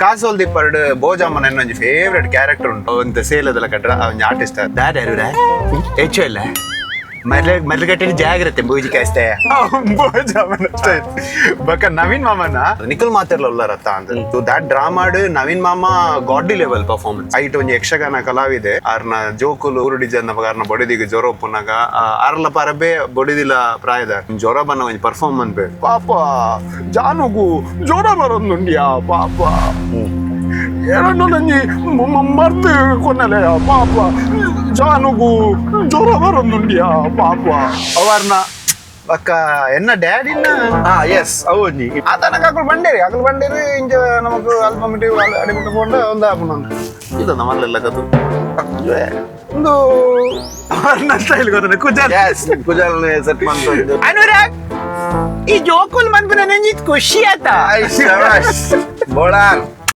ಕಾಸೋಲ್ ದಿಪ್ಪರ್ಡ್ ಬೋಜಾಮನ್ ಎನ್ನೊಂಜಿ favourite character ಉಂಟು. ಒಂತೆ ಸೇಲದಲ್ಲ ಕಟ್ರ ಒಂಜಿ ಆರ್ಟಿಸ್ಟ್ ದಾದ ಹೆಚ್ಚು ಇಲ್ಲ ಮರ್ಲ ಮರ್ಲಗಟ್ಟೆ ಜಾಗ್ರತೆ ಬೂಜಿ ಕಾಸ್ತೆ ಬೋಜಾಮನ್ ಸ್ಟೈಲ್. ಬಕ ನವೀನ್ ಮಾಮನ ನಿಖಿಲ್ ಮಾತೆರ್ಲ ಉಲ್ಲರತ್ತ ಅಂತ that ಡ್ರಾಮಾಡ್ ನವೀನ್ ಮಾಮ ಗಾಡ್ಲಿ ಲೆವೆಲ್ ಪರ್ಫಾರ್ಮೆನ್ಸ್. ಐಟ್ ಒಂಜಿ ಯಕ್ಷಗಾನ ಕಲಾವಿದೆ ಆರ್ನ ಜೋಕುಲು ಊರುಡಿ ಜನ ಆರ್ನ ಬೊಡೆದಿಗೆ ಜ್ವರ ಉಪ್ಪುನಗ ಆರ್ಲ ಪರಬೆ ಬೊಡಿದಿಲ ಪ್ರಾಯದ ಜ್ವರ ಬನ್ನ ಒಂಜಿ ಪರ್ಫಾರ್ಮ್ ಅನ್ಪೆ ಪಾಪ ಜಾನುಗು ಜ್ವರ ಬರೊಂದುಂಡಿಯಾ ಪಾಪ ಎರಡೊಂಜಿ ಮರ್ದ್ ಕೊನಲೆಯ ಪಾಪ ಜಾನುಗು ಜ್ವರ ಬರೊಂದುಂಡಿಯಾ ಪಾಪ ಅವಾರ್ನ ಬಕ್ಕ ಎನ್ನ ಡ್ಯಾಡಿನ. ಹಾ ಎಸ್, ಅವು ಒಂಜಿ. ಆತನಕ ಅಕುಲು ಬಂಡೇರಿ, ಅಕುಲು ಬಂಡೇರಿ. ಇಂಚ ನಮಕ್ ಅಲ್ಪ ಮಿಟಿ ಅಡಿಬಿಟ್ಟು ಪೋಂಡ ಒಂದು ಆಪುನ ಇದು ನಮ್ಮಲ್ಲೆಲ್ಲ ಕತು ಒಂದು ಅವ್ರನ್ನ ಸ್ಟೈಲ್ ಗೊತ್ತ ಕುಜಾಲ್. ಎಸ್, ಕುಜಾಲ್ ಸೆಟ್ ಮಂತೊಂದು. ಅನುರಾಗ್, ಈ ಜೋಕುಲ್ ಮನ್ಪುನ ನಂಜಿ ಖುಷಿ ಆತ. ಶಬಾಷ್ ಬೋಳಾರ್.